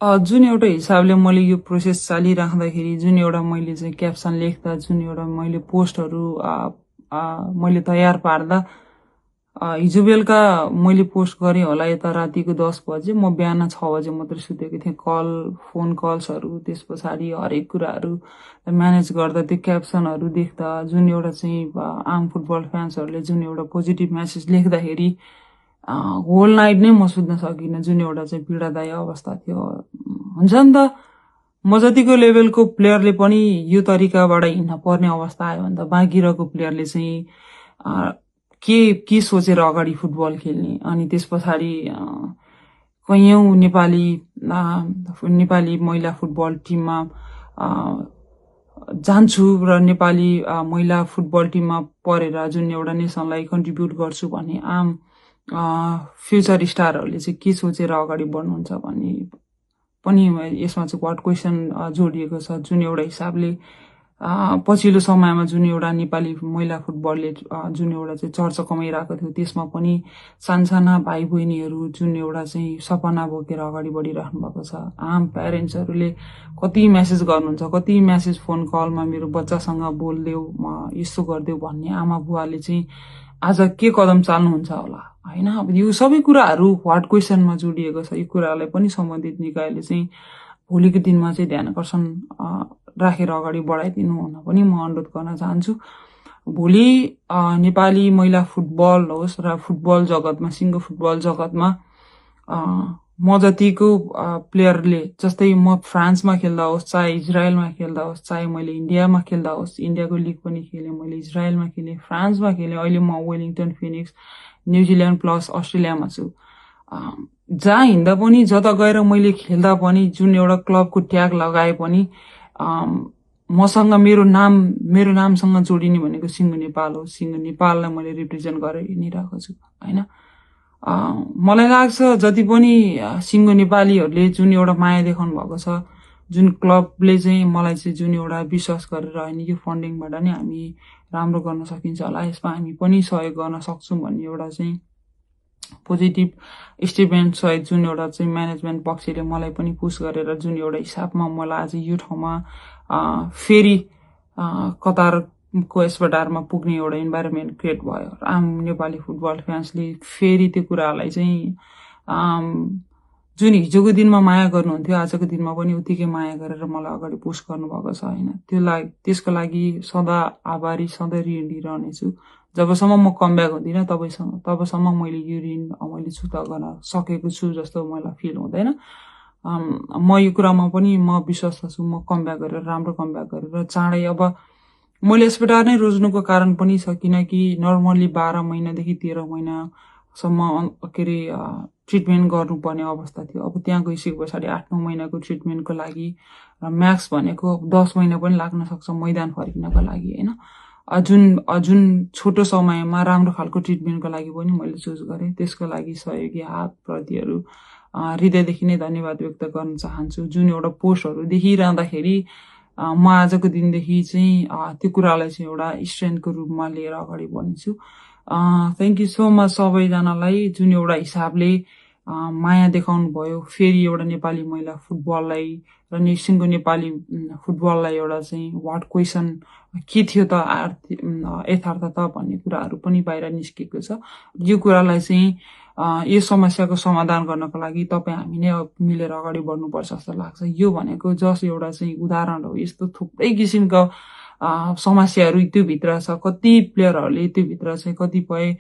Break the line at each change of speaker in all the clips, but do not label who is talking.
जुन एउटा हिसाबले मैले यो प्रोसेस चालिराख्दाखेरि जुन एउटा मैले चाहिँ क्याप्सन लेख्दा जुन एउटा मैले पोस्टहरू मैले तयार पार्दा हिजो बेलुका मैले पोस्ट गरेँ होला यता रातिको 10 बजे म बिहान 6 बजे मात्रै सुतेको थिएँ। फोन कल्सहरू त्यस पछाडि हरेक कुराहरू म्यानेज गर्दा त्यो क्याप्सनहरू देख्दा जुन एउटा चाहिँ आम फुटबल फ्यान्सहरूले जुन एउटा पोजिटिभ मेसेज लेख्दाखेरि होल नाइट नै म सुत्न सकिनँ। जुन एउटा चाहिँ पीडादायी अवस्था थियो। हुन्छ नि त म जतिको लेभलको प्लेयरले पनि यो तरिकाबाट हिँड्न पर्ने अवस्था आयो भने त बाँकी प्लेयरले चाहिँ के सोचेर अगाडि फुटबल खेल्ने। अनि त्यस पछाडि कैयौं नेपाली महिला फुटबल टिममा जान्छु र नेपाली महिला फुटबल टिममा परेर जुन एउटा नेसनलाई कन्ट्रिब्युट गर्छु भन्ने आम फ्युचर स्टारहरूले चाहिँ के सोचेर अगाडि बढ्नुहुन्छ भन्ने पनि यसमा चाहिँ व्हाट क्वेसन जोडिएको छ। जुन एउटा हिसाबले पछिल्लो समयमा जुन एउटा नेपाली महिला फुटबलले जुन एउटा चाहिँ चर्चा कमाइरहेको थियो त्यसमा पनि सानसाना भाइ बहिनीहरू जुन एउटा चाहिँ सपना बोकेर अगाडि बढिराख्नु भएको छ। आम प्यारेन्ट्सहरूले कति मेसेज गर्नुहुन्छ, कति मेसेज फोन कलमा मेरो बच्चासँग बोल्देऊ यस्तो गरिदेऊ भन्ने आमा बुवाले चाहिँ आज के कदम चाल्नुहुन्छ होला हैन। अब यो सबै कुराहरू व्हाट क्वेसनमा जोडिएको छ। यो कुरालाई पनि सम्बन्धित निकायले चाहिँ भोलिको दिनमा चाहिँ ध्यान आकर्षण राखेर अगाडि बढाइदिनु हुन पनि म अनुरोध गर्न चाहन्छु। भोलि नेपाली महिला फुटबल होस् र फुटबल जगतमा सिङ्गो फुटबल जगतमा म जतिको प्लेयरले जस्तै म फ्रान्समा खेल्दा होस्, चाहे इजरायलमा खेल्दा होस्, चाहे मैले इन्डियामा खेल्दा होस्, इन्डियाको लिग पनि खेलेँ मैले, इजरायलमा खेलेँ, फ्रान्समा खेलेँ, अहिले म वेलिङटन फिनिक्स न्युजिल्यान्ड प्लस अस्ट्रेलियामा छु। जहाँ हिँड्दा पनि जता गएर मैले खेल्दा पनि जुन एउटा क्लबको ट्याग लगाए पनि मसँग मेरो नामसँग जोडिने भनेको सिङ्गो नेपाल हो। सिङ्गो नेपाललाई मैले रिप्रेजेन्ट गरेर हिँडिरहेको छु हैन। मलाई लाग्छ जति पनि सिङ्गो नेपालीहरूले जुन एउटा माया देखाउनु भएको छ, जुन क्लबले चाहिँ मलाई चाहिँ जुन एउटा विश्वास गरेर हैन यो फन्डिङबाट नै हामी राम्रो गर्न सकिन्छ होला, यसमा हामी पनि सहयोग गर्न सक्छौं भन्ने एउटा चाहिँ पोजिटिभ स्टेटमेन्ट सहित जुन एउटा चाहिँ म्यानेजमेन्ट पक्षले मलाई पनि पुश गरेर जुन एउटा हिसाबमा मलाई आज यो ठाउँमा फेरि कतारको अस्पतालमा पुग्ने एउटा इन्भाइरोमेन्ट क्रिएट भयो। आम नेपाली फुटबल फ्यान्सले फेरि त्यो कुरालाई चाहिँ जुन हिजोको दिनमा माया गर्नुहुन्थ्यो आजको दिनमा पनि उत्तिकै माया गरेर मलाई अगाडि पुश गर्नुभएको छ हैन। त्यसको लागि सदा आभारी, सधैँ ऋणी रहनेछु। जबसम्म म कमब्याक हुँदिनँ तबसम्म मैले यो ऋण मैले छुता गर्न सकेको छु जस्तो मलाई फिल हुँदैन। म यो कुरामा पनि म विश्वास छु म कमब्याक गरेर राम्रो कमब्याक गरेर चाँडै अब मैले अस्पताल नै रोज्नुको कारण पनि छ किनकि नर्मली 12 महिनादेखि 13 महिनासम्म के अरे ट्रिटमेन्ट गर्नुपर्ने अवस्था थियो। अब त्यहाँ गइसके पछाडि 8-9 महिनाको ट्रिटमेन्टको लागि म्याक्स भनेको 10 महिना पनि लाग्न सक्छ मैदान फर्किनको लागि हैन। जुन छोटो समयमा राम्रो खालको ट्रिटमेन्टको लागि पनि मैले चुज गरेँ। त्यसको लागि सहयोगी हात प्रतिहरू हृदयदेखि नै धन्यवाद व्यक्त गर्न चाहन्छु। जुन एउटा पोस्टहरू देखिरहँदाखेरि म आजको दिनदेखि चाहिँ त्यो कुरालाई चाहिँ एउटा स्ट्रेन्थको रूपमा लिएर अगाडि बढ्नेछु। थ्याङ्क यू सो मच सबैजनालाई जुन एउटा हिसाबले माया देखाउनु भयो। फेरि एउटा नेपाली महिला फुटबललाई र सिङ्गो नेपाली फुटबललाई एउटा चाहिँ व्हाट क्वेसन के थियो त यथार्थता भन्ने कुराहरू पनि बाहिर निस्केको छ। यो कुरालाई चाहिँ यो समस्याको समाधान गर्नको लागि हामी नै मिलेर अगाडि बढ्नुपर्छ जस्तो लाग्छ। यो भनेको जस्ट एउटा चाहिँ उदाहरण हो। यस्तो थुप्रै किसिमका समस्याहरू त्यो भित्र छ। कति प्लेयरहरूले त्यो भित्र चाहिँ कतिपय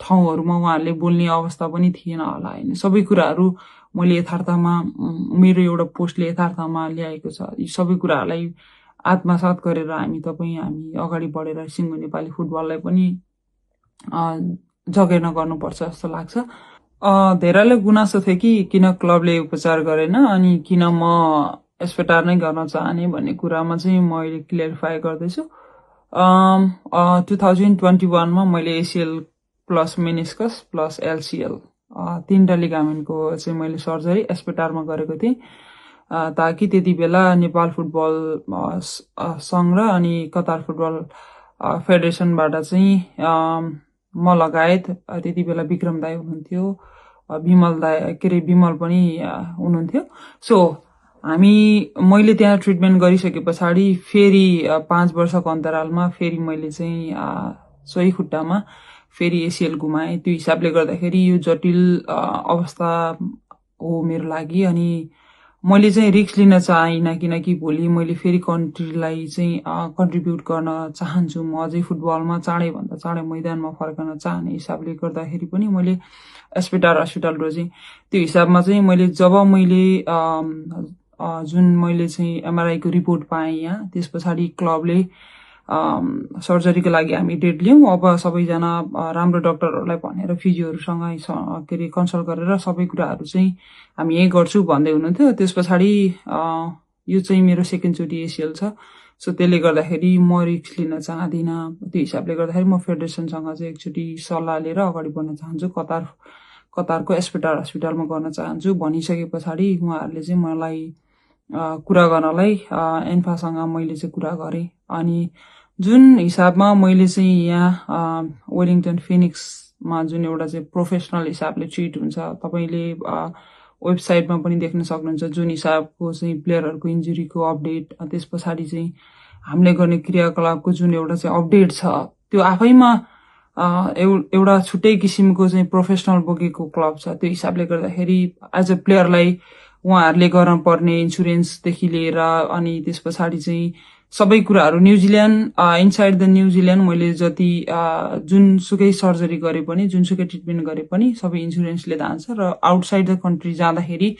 ठाउँहरूमा उहाँहरूले बोल्ने अवस्था पनि थिएन होला हैन। सबै कुराहरू मैले यथार्थमा मेरो एउटा पोस्टले यथार्थमा ल्याएको छ। यी सबै कुराहरूलाई आत्मसात गरेर हामी अगाडि बढेर सिङ्गो नेपाली फुटबललाई पनि जगेर्ना गर्नुपर्छ जस्तो लाग्छ। धेरैले गुनासो थियो कि किन क्लबले उपचार गरेन अनि किन म अस्पताल नै गर्न चाहने भन्ने कुरामा चाहिँ म अहिले क्लियरिफाई गर्दैछु। 2021 मा मैले एसिएल प्लस मेनिस्कस प्लस एलसिएल 3टा लिगामेन्टको चाहिँ मैले सर्जरी अस्पतालमा गरेको थिएँ ताकि त्यति बेला नेपाल फुटबल संघ र अनि कतार फुटबल फेडरेसनबाट चाहिँ म लगायत त्यति बेला विक्रम दाइ हुनुहुन्थ्यो, विमल विमल पनि हुनुहुन्थ्यो। सो मैले त्यहाँ ट्रिटमेन्ट गरिसके पछाडि फेरि 5 वर्षको अन्तरालमा फेरि मैले चाहिँ सोही खुट्टामा फेरि एसिएल गुमाएँ। त्यो हिसाबले गर्दाखेरि यो जटिल अवस्था हो मेरो लागि। अनि मैले चाहिँ रिस्क लिन चाहिनँ, किनकि भोलि मैले फेरि कन्ट्रीलाई चाहिँ कन्ट्रिब्युट गर्न चाहन्छु। म अझै फुटबलमा चाँडैभन्दा चाँडै मैदानमा फर्कन चाहने हिसाबले गर्दाखेरि पनि मैले एस्पेटार हस्पिटल रोजेँ। त्यो हिसाबमा चाहिँ मैले जब मैले जुन मैले चाहिँ एमआरआईको रिपोर्ट पाएँ यहाँ, त्यस पछाडि क्लबले सर्जरीको लागि हामी डेट लियौँ। अब सबैजना राम्रो डाक्टरहरूलाई भनेर फिजियोहरूसँग कन्सल्ट गरेर सबै कुराहरू चाहिँ हामी यही गर्छु भन्दै हुनुहुन्थ्यो। त्यस पछाडि यो चाहिँ मेरो सेकेन्डचोटि एसिएल छ। सो त्यसले गर्दाखेरि म रिस्क लिन चाहदिनँ। त्यो हिसाबले गर्दाखेरि म फेडरेसनसँग चाहिँ एकचोटि सल्लाह लिएर अगाडि बढ्न चाहन्छु। कतारको एस्पेटार हस्पिटलमा गर्न चाहन्छु भनिसके पछाडि उहाँहरूले चाहिँ मलाई कुरा गर्नलाई एन्फासँग मैले चाहिँ कुरा गरेँ। अनि जुन हिसाबमा मैले चाहिँ यहाँ वेलिङटन फिनिक्समा जुन एउटा चाहिँ प्रोफेसनल हिसाबले ट्रिट हुन्छ, तपाईँले वेबसाइटमा पनि देख्न सक्नुहुन्छ जुन हिसाबको चाहिँ प्लेयरहरूको इन्जुरीको अपडेट, त्यस पछाडि चाहिँ हामीले गर्ने क्रियाकलापको जुन एउटा चाहिँ अपडेट छ, त्यो आफैमा एउटा छुट्टै किसिमको चाहिँ प्रोफेसनल बोकेको क्लब छ। त्यो हिसाबले गर्दाखेरि एज अ प्लेयरलाई उहाँहरूले गर्न पर्ने इन्सुरेन्सदेखि लिएर अनि त्यस पछाडि चाहिँ सबै कुराहरू न्युजिल्यान्ड इनसाइड द न्युजिल्यान्ड मैले जति जुनसुकै सर्जरी गरे पनि, जुनसुकै ट्रिटमेन्ट गरे पनि सबै इन्सुरेन्सले धान्छ। र आउटसाइड द कन्ट्री जाँदाखेरि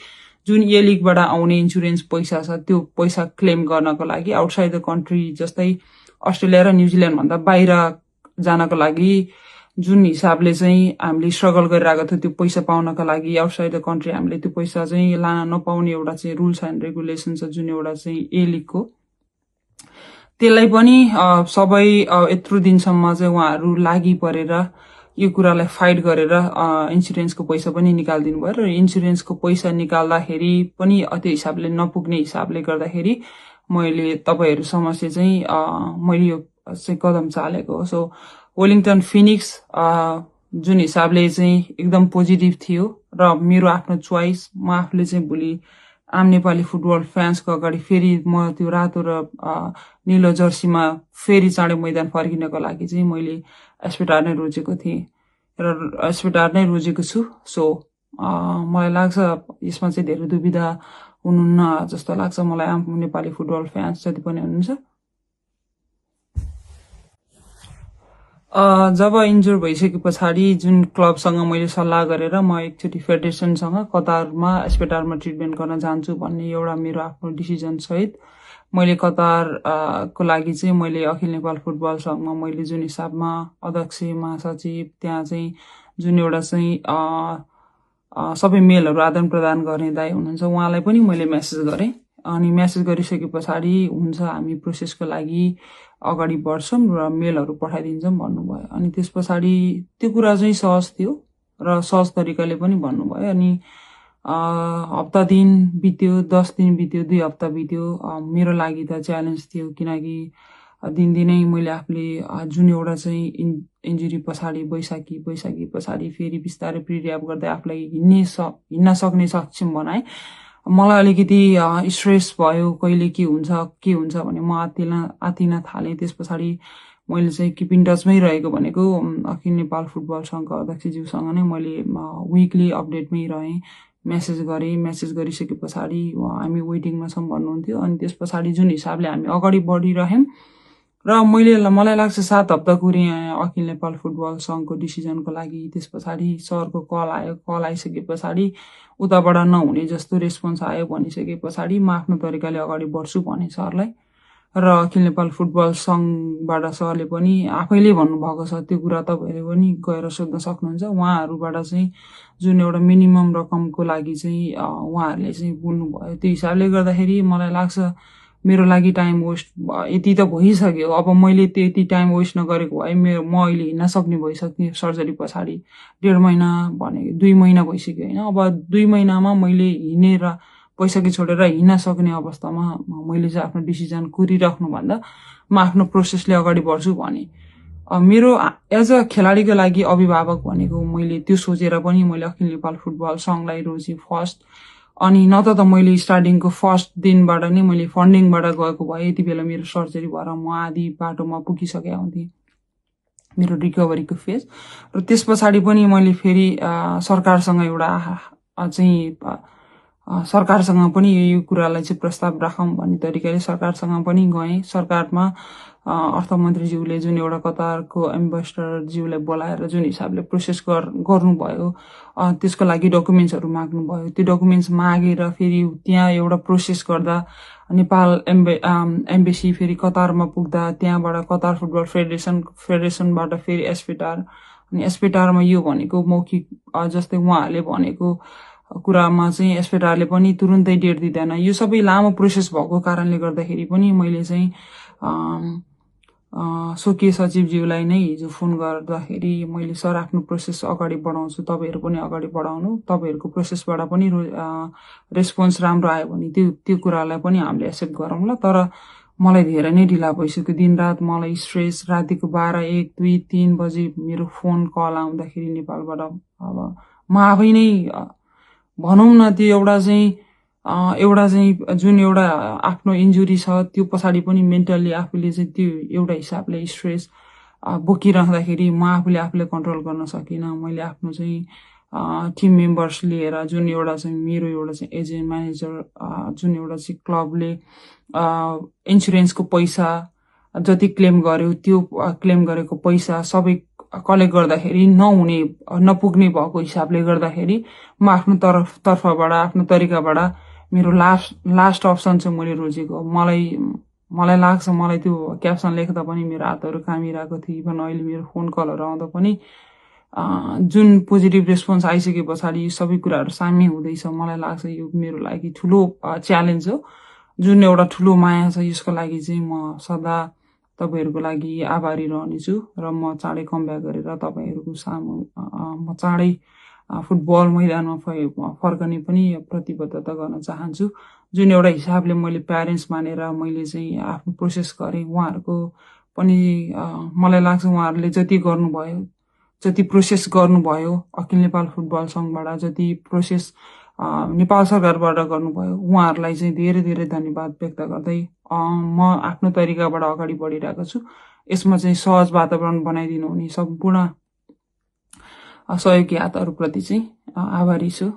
जुन ए लिगबाट आउने इन्सुरेन्स पैसा छ, त्यो पैसा क्लेम गर्नको लागि आउटसाइड द कन्ट्री जस्तै अस्ट्रेलिया र न्युजिल्यान्ड भन्दा बाहिर जानको लागि जुन हिसाबले चाहिँ हामीले स्ट्रगल गरिरहेको थियो, त्यो पैसा पाउनको लागि आउटसाइड द कन्ट्री हामीले त्यो पैसा चाहिँ लान नपाउने एउटा चाहिँ रुल्स एन्ड रेगुलेसन छ, जुन एउटा चाहिँ ए लिगको। त्यसलाई पनि सबै यत्रो दिनसम्म चाहिँ उहाँहरू लागि परेर यो कुरालाई फाइट गरेर इन्सुरेन्सको पैसा पनि निकालिदिनु भयो। र इन्सुरेन्सको पैसा निकाल्दाखेरि पनि त्यो हिसाबले नपुग्ने हिसाबले गर्दाखेरि मैले तपाईँहरू समक्ष चाहिँ मैले यो चाहिँ कदम चालेको हो। सो वेलिङटन फिनिक्स जुन हिसाबले चाहिँ एकदम पोजिटिभ थियो र मेरो आफ्नो चोइस, म आफूले चाहिँ भोलि आम नेपाली फुटबल फ्यान्सको अगाडि फेरि म त्यो रातो र निलो जर्सीमा फेरि चाँडै मैदान फर्किनको लागि चाहिँ मैले एस्पेटार नै रोजेको थिएँ र एस्पेटार नै रोजेको छु। सो मलाई लाग्छ यसमा चाहिँ धेरै दुविधा हुनुहुन्न जस्तो लाग्छ मलाई, आम नेपाली फुटबल फ्यान्स जति पनि हुनुहुन्छ। जब इन्जुर भइसके पछाडि जुन क्लबसँग मैले सल्लाह गरेर म एकचोटि फेडरेसनसँग कतारमा एस्पेटारमा ट्रिटमेन्ट गर्न चाहन्छु भन्ने एउटा मेरो आफ्नो डिसिजन सहित मैले कतारको लागि चाहिँ मैले अखिल नेपाल फुटबल सङ्घमा मैले जुन हिसाबमा अध्यक्ष, महासचिव, त्यहाँ चाहिँ जुन एउटा चाहिँ सबै मेलहरू आदान प्रदान गर्ने दाइ हुनुहुन्छ, उहाँलाई पनि मैले मेसेज गरेँ। अनि मेसेज गरिसके पछाडि हुन्छ हामी प्रोसेसको लागि अगाडि बढ्छौँ र मेलहरू पठाइदिन्छौँ भन्नुभयो। अनि त्यस पछाडि त्यो कुरा चाहिँ सहज थियो र सहज तरिकाले पनि भन्नुभयो। अनि हप्ता दिन बित्यो, 10 दिन बित्यो, 2 हप्ता बित्यो। मेरो लागि त च्यालेन्ज थियो, किनकि दिनदिनै मैले आफूले जुन एउटा चाहिँ इन्जुरी पछाडि बैशाखी पछाडि फेरि बिस्तारै प्रिरियाप गर्दै आफूलाई हिँड्न सक्ने सक्षम बनाएँ। मलाई अलिकति स्ट्रेस भयो, कहिले के हुन्छ भने म आतिन थालेँ। त्यस पछाडि मैले चाहिँ किपिङ टचमै रहेको भनेको अखिल नेपाल फुटबल सङ्घको अध्यक्षज्यूसँग नै मैले विकली अपडेटमै रहेँ, मेसेज गरेँ। मेसेज गरिसके पछाडि हामी वेटिङमा छौँ भन्नुहुन्थ्यो। अनि त्यस पछाडि जुन हिसाबले हामी अगाडि बढिरहेँ र मलाई लाग्छ 7 हप्ता कुरेँ अखिल नेपाल फुटबल सङ्घको डिसिजनको लागि। त्यस पछाडि सरको कल आयो। कल आइसके पछाडि उताबाट नहुने जस्तो रेस्पोन्स आयो भनिसके पछाडि म आफ्नो तरिकाले अगाडि बढ्छु भने सरलाई। र अखिल नेपाल फुटबल सङ्घबाट सरले पनि आफैले भन्नुभएको छ, त्यो कुरा तपाईँहरूले पनि गएर सोध्न सक्नुहुन्छ। उहाँहरूबाट चाहिँ जुन एउटा मिनिमम रकमको लागि चाहिँ उहाँहरूले चाहिँ बोल्नुभयो। त्यो हिसाबले गर्दाखेरि मलाई लाग्छ मेरो लागि टाइम वेस्ट यति त भइसक्यो। अब मैले त्यति टाइम वेस्ट नगरेको भए म अहिले हिँड्न सक्ने भइसक्ने सर्जरी पछाडि। 1.5 महिना भने 2 महिना भइसक्यो होइन। अब 2 महिनामा मैले हिँडेर पैसाकी छोडेर हिँड्न सक्ने अवस्थामा मैले चाहिँ आफ्नो डिसिजन कुरिराख्नुभन्दा म आफ्नो प्रोसेसले अगाडि बढ्छु भने मेरो एज अ खेलाडीको लागि अभिभावक भनेको मैले त्यो सोचेर पनि मैले अखिल नेपाल फुटबल सङ्घलाई रोजेँ फर्स्ट। अनि न त मैले स्टार्टिङको फर्स्ट दिनबाट नै मैले फन्डिङबाट गएको भए यति बेला मेरो सर्जरी भएर म आधी बाटोमा पुगिसकेका हुन्थेँ मेरो रिकभरीको फेज। र त्यस पछाडि पनि मैले फेरि सरकारसँग एउटा चाहिँ सरकारसँग पनि यो कुरालाई चाहिँ प्रस्ताव राखौँ भन्ने तरिकाले सरकारसँग पनि गएँ। सरकारमा अर्थमन्त्रीज्यूले जुन एउटा कतारको एम्बेसडरज्यूलाई बोलाएर जुन हिसाबले प्रोसेस गर्नुभयो त्यसको लागि डकुमेन्ट्सहरू माग्नुभयो। त्यो डकुमेन्ट्स मागेर फेरि त्यहाँ एउटा प्रोसेस गर्दा नेपाल एम्बेसी फेरि कतारमा पुग्दा त्यहाँबाट कतार फुटबल फेडरेसनबाट फेरि एसपेटार अनि एसपेटारमा यो भनेको मौखिक जस्तै उहाँहरूले भनेको कुरामा चाहिँ एसपेटारले पनि तुरुन्तै डेट दिँदैन। यो सबै लामो प्रोसेस भएको कारणले गर्दाखेरि पनि मैले चाहिँ स्वकीय सचिवज्यूलाई नै हिजो फोन गर्दाखेरि मैले सर आफ्नो प्रोसेस अगाडि बढाउँछु, तपाईँहरू पनि अगाडि बढाउनु, तपाईँहरूको प्रोसेसबाट पनि रेस्पोन्स राम्रो आयो भने त्यो कुरालाई पनि हामीले एक्सेप्ट गरौँला। तर मलाई धेरै नै ढिला भइसक्यो, दिनरात मलाई स्ट्रेस, रातिको 12, 1, 2, 3 बजे मेरो फोन कल आउँदाखेरि नेपालबाट अब म आफै नै भनौँ न त्यो एउटा चाहिँ जुन एउटा आफ्नो इन्जुरी छ त्यो पछाडि पनि मेन्टल्ली आफूले चाहिँ त्यो एउटा हिसाबले स्ट्रेस बोकिराख्दाखेरि म आफूले कन्ट्रोल गर्न सकिनँ। मैले आफ्नो चाहिँ टिम मेम्बर्स लिएर जुन एउटा चाहिँ मेरो एउटा चाहिँ एजेन्ट म्यानेजर जुन एउटा चाहिँ क्लबले इन्सुरेन्सको पैसा जति क्लेम गर्यो त्यो क्लेम गरेको पैसा सबै कलेक्ट गर्दाखेरि नपुग्ने भएको हिसाबले गर्दाखेरि म आफ्नो तर्फबाट आफ्नो तरिकाबाट मेरो लास्ट अप्सन चाहिँ मैले रोजेको। मलाई लाग्छ मलाई त्यो क्याप्सन लेख्दा पनि मेरो हातहरू कामिरहेको थियो। इभन अहिले मेरो फोन कलहरू आउँदा पनि जुन पोजिटिभ रेस्पोन्स आइसके पछाडि सबै कुराहरू साम्य हुँदैछ। मलाई लाग्छ यो मेरो लागि ठुलो च्यालेन्ज हो, जुन एउटा ठुलो माया छ। यसको लागि चाहिँ म सदा तपाईँहरूको लागि आभारी रहनेछु र म चाँडै कमब्याक गरेर तपाईँहरूको सामु म चाँडै फुटबल मैदानमा फर्कने पनि प्रतिबद्धता गर्न चाहन्छु। जुन एउटा हिसाबले मैले प्यारेन्ट्स मानेर मैले चाहिँ आफ्नो प्रोसेस गरेँ, उहाँहरूको पनि मलाई लाग्छ उहाँहरूले जति प्रोसेस गर्नुभयो अखिल नेपाल फुटबल सङ्घबाट जति प्रोसेस नेपाल सरकारबाट गर्नुभयो उहाँहरूलाई चाहिँ धेरै धेरै धन्यवाद व्यक्त गर्दै म आफ्नो तरिकाबाट अगाडि बढिरहेको छु। यसमा चाहिँ सहज वातावरण बनाइदिनु हुने सम्पूर्ण सहयोगी हातहरूप्रति चाहिँ आभारी छु।